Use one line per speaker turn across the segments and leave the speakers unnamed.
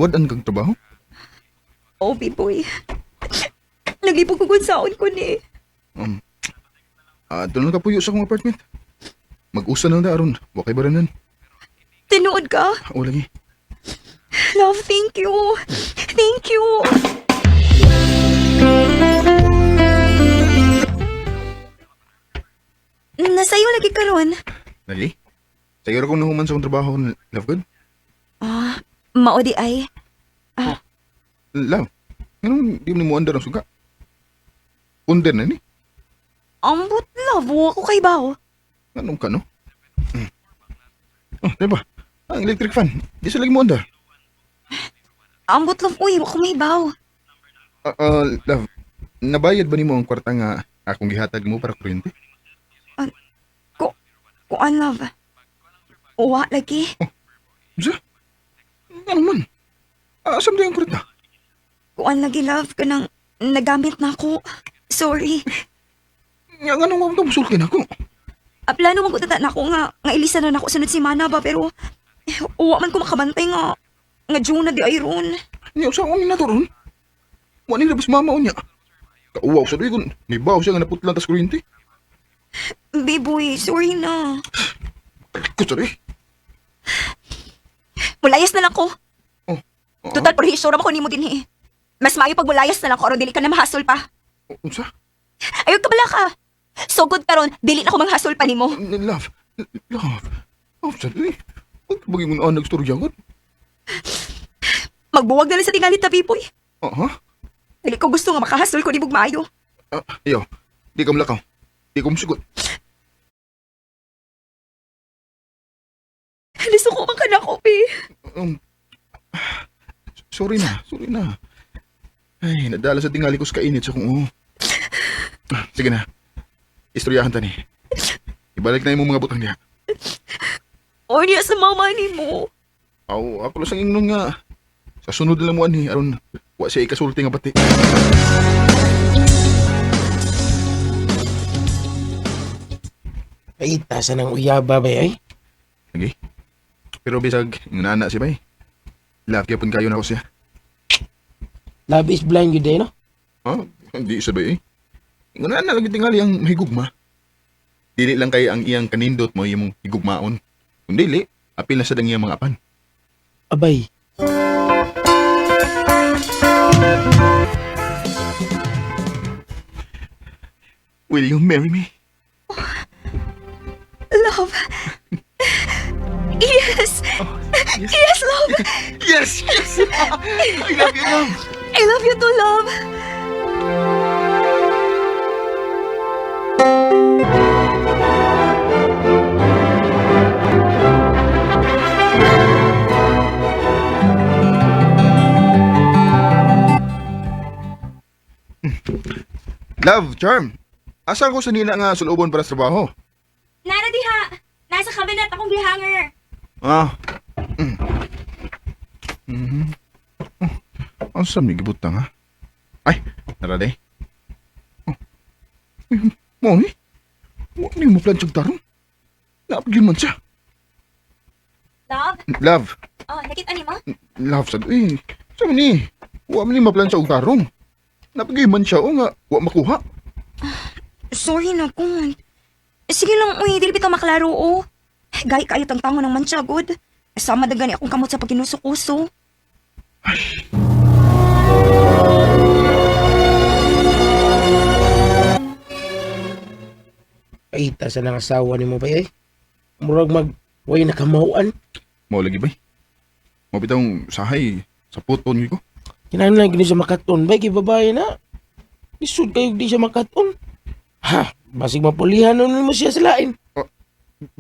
Niwad-an kag trabaho?
Oh, Biboy. Naglibog ko kung saon ko ni.
Um, doon lang kapuyo sa akong apartment. Mag-usa na lang da aron. Wa kay baranan.
Tinuod ka?
O lagi.
Love, thank you. Thank you. Nasayo lagi karon.
Lagi? Siguro kung nahuman sa akong trabaho, love good?
Ah, mao di ay.
Love, anong di mo andar ang suga? Under na ni?
Ambot love, wa ko kay bawo.
Anong ka, no? Hmm. Oh, di ba? Ang electric fan, di sa lagi mo andar.
Ambot love, uy, wa ko may bawo.
Love, nabayad ba nimo ang kwarta nga akong gihatag mo para kuryente?
Ko kuan love. Wa lagi.
Unsa? Ano man? Asam di ang kwarta?
Kuan lagi love kanang nagamit na ako. Sorry.
Nga nga nung wag musulti na ako.
Ah, plano man ko tata nako nga nga ilisa na nako sunod semana ba pero eh, wa man ko makabantay nga nga June na di ay ron.
Niya usa akong naturon. Wa ni labas mama unya. Kauwaw sa duy kun nibaw siya nga naputlan tas kuryente.
Biboy, sorry na.
Kusari.
Mulayas na lang ko.
Oh. ah,
Total prehistro ra man ko nimo dinhi. Mas maayo pag mulayas na lang ko aron dili ka na mahasol pa.
Unsa?
Ayaw ka bala ka. Sugod karon dili na ko manghasol pa nimo.
Love. Love. Oh, sa duy. Huwag ka bagay mo na nagstorya ko.
Magbuwag na lang sa tingali ta, Biboy.
Ah, ha?
Dili ko gusto nga makahasol ko nimo maayo.
Ah, ayaw. Di ka mulakaw. Di ko musugot.
Lisuko man ka na ko, be.
Um, sorry na, sorry na. Ay, nadala sa tingali ko sa kainit sa kong oo. Ah, sige na. Istoryahan ta ni. Ibalik na imong mga butang diha.
Or niya sa mama nimo.
Aw, ako lang sang ingnon nga. Sa sunod na lang mo ani aron wa siya ikasulti nga pati.
Ay, tasa ng uyaba ba ay?
Sige. Pero bisag ingon na si bay. Love gyapon kayo na ako siya.
Love is blind yun day, no?
Ha? Hindi sa bay eh. Ingon na lagi tingali ang mahigugma. Dili lang kay ang iyang kanindot mo imong higugmaon. Kung dili, apil na sad ang iyang mga apan.
Abay.
Will you marry me?
Love. Yes.
Yes.
Yes, love.
Yes, yes. I love you, love.
I love you too, love.
Love, Charm. Asa ko sa nina nga sulubon para sa trabaho?
Nara diha. Nasa cabinet akong gihanger.
Ah. Mm. Mhm. Oh, ang sa may gibutang ha? Ay, nara day. Oh. Eh, Mo ni? Wa ni mo plan tarong. Naapgyun man siya.
Love?
Love,
Oh, nakita nimo?
love sad eh. Sa man ni? Wa man ni maplan sa og tarong. Napgyun man siya o nga wa makuha.
Sorry na kun. Sige lang, uy, dili bitaw maklaro oh. Gay kayo tang tango ng mancha, good. Sama na gani akong kamot sa pagkinusok-uso.
Ay, tasa ng asawa ni mo ba ay? Murag mag, way nakamauan.
Mao lagi bay. Mo bitawng sahay sa puton ko.
Kinahanglan gini siya makaton ba? Kay babae na. Lisod kayo di siya makaton. Ha, basig mapulihan nun mo siya sa lain.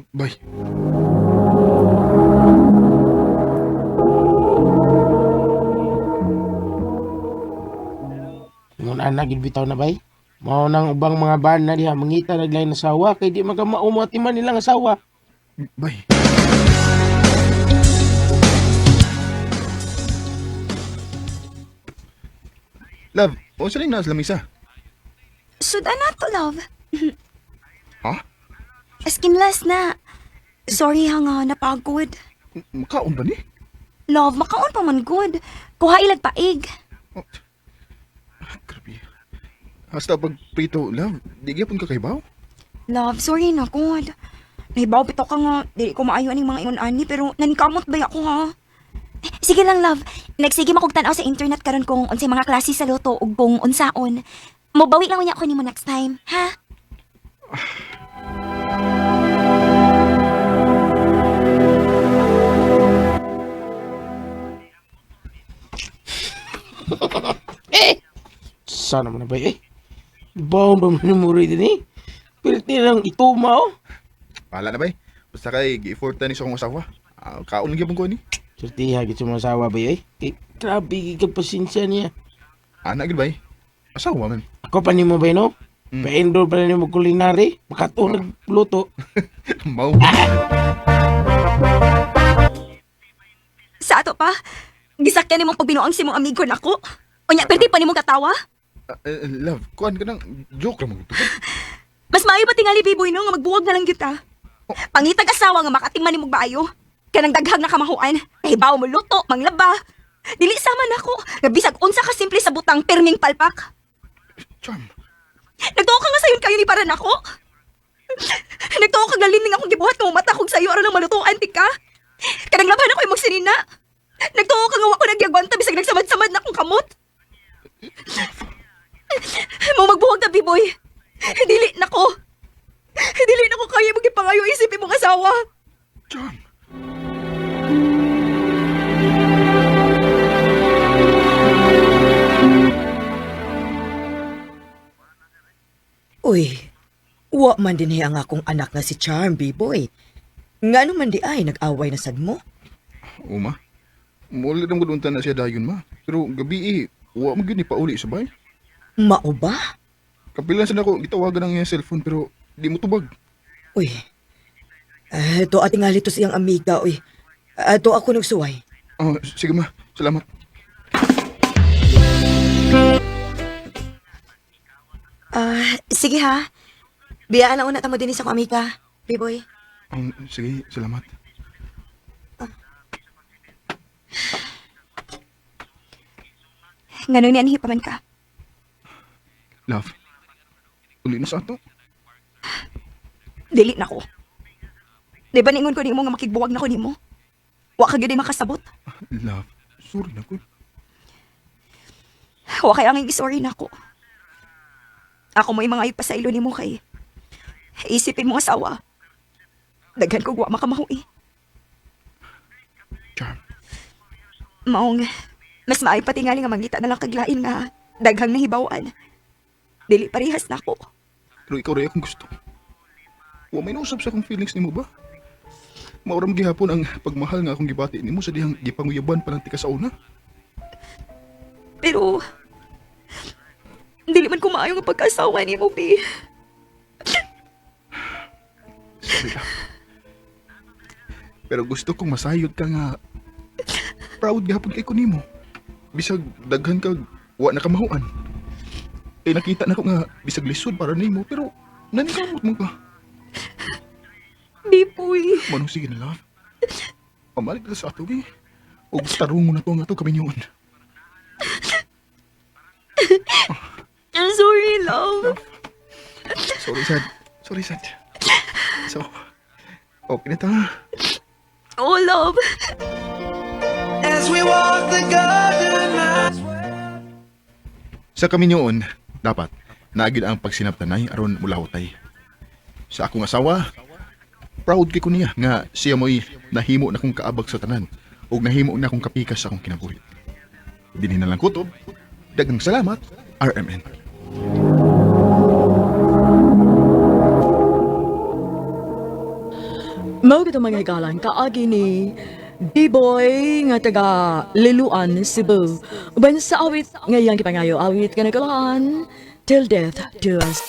Bay.
Ingon anak, gid bitaw na bay. Mao nang ubang mga bana diha mangita naglain asawa kay di makamao mo atiman nilang asawa.
Bay. Love, unsa ning nasa lamisa?
Sudan na to, love.
Ha?
Skinless na. Sorry ha nga, napagod.
Makaon ba ni?
Love, makaon pa man gud. Kuha ilag paig.
Oh. Ah, grabe. Hasta pag prito, love, di gyapon ka kaybaw?
Love, sorry na gud. Nahibaw bitaw ka nga, dili ko maayo aning mga ingon ani, pero naningkamot ba ako ha? Eh, sige lang, love. Nagsige makog tan-aw sa internet karon kung unsay mga klase sa luto ug kung unsaon. Mobawi lang unya ako nimo next time, ha?
Sana man na ba eh. Baon ba man mo rin din eh. Pilti lang ituma oh.
Bahala na bay. Basta kay gi-effort ni sa akong asawa. Ah, kaon gyapon ko ni.
Sultiha gid sa mga asawa ba eh. Kay grabe gid kag pasensya niya.
Ana gid bay. Asawa man.
Ako pa nimo ba no? Pa-enroll pa nimo culinary, makatuon nagluto.
Mao.
Sa ato pa, gisakyan nimong pagbinuang si mong amigo nako. Unya, perdi pa nimong katawa.
Ah, eh, love, kuan ka nang joke ra man gud.
Mas maayo pa tingali biboy no nga magbuwag na lang gyud ta. Pangitag asawa nga makatingman nimong baayo. Kanang daghang na kamahuan, nahibaw mo luto, manglaba. Dili sama nako, nga bisag unsa ka simple sa butang pirming palpak.
Charm.
Nagtuo ka nga sayon kayo ni para nako. Nagtuo ka lalim ning akong gibuhat nga mata kog sayo aron lang malutuan ti ka. Kanang laban ako imong sinina. Nagtuo ka nga wa ko nagyagwanta bisag nagsamad-samad na akong kamot. Mo magbuwag na biboy. Dili nako. Dili nako kaya mo gipangayo isip imong asawa.
Charm.
Uy, wa man din ang akong anak nga si Charm, B-boy. Nga man di ay nag-away na sad mo?
Uma. Muli ra gud unta na siya dayon ma. Pero gabi eh, wa man gyud ni pauli sa bay.
Mao ba?
Kapilan sa nako gitawagan ang iyang cellphone pero di mo tubag.
Uy, ito ating alito siyang amiga, uy. Ato ako nagsuway.
Ah, sige ma, salamat.
Ah, sige ha. Biyaan na una ta mo dinhi sa akong amiga, B-boy.
Sige, salamat.
Ngano ni anhi pa man ka?
Love. Uli na sa ato.
Dili na ko. Di ba ningon ko nimo nga makigbuwag na ko nimo? Wa ka gyud ay makasabot.
Love, sorry na ko.
Wa kay ang sorry na ko. Ako mo'y mga ipasaylo nimo kay isipin mo asawa. Daghan kog wa makamahui.
Charm.
Maong mas maayo pa tingali nga mangita na lang kaglain nga daghang nahibaw-an. Dili parehas na ko.
Pero ikaw rin akong gusto. Wa may nausap sa akong feelings nimo ba? Mauram gihapon ang pagmahal nga akong gibati nimo sa dihang gipanguyaban pa ng tika sa una.
Pero dili man ko maayo nga pagkasawa nimo, Bi.
Sorry love. Pero gusto kong masayod ka nga proud gihapon kay ko nimo. Bisag daghan kag wa na kamahuan. Eh nakita na ko nga bisag lisod para nimo pero nanikamot mo ka.
Bi, puy.
Manong sige na love. Pamalik na sa ato eh. Og tarungo na to nga to kami niyon.
I'm sorry, love.
Sorry sad. Sorry sad. So, okay na ta.
Oh, love.
As we walk the garden miles.
Sa kaminyoon, dapat naagid ang pagsinabtanay aron mulahutay. Sa akong asawa, proud kay ko niya nga siya mo'y nahimo na kong kaabag sa tanan ug nahimo na kong kapikas sa akong kinabuhi. Dinhi na lang kutob. Daghang salamat, RMN.
Mao gito mga higalan kaagi ni B-boy nga taga Liluan, Cebu. Uban sa awit ngayang gipangayo awit nga nagulahan, Till Death Do Us.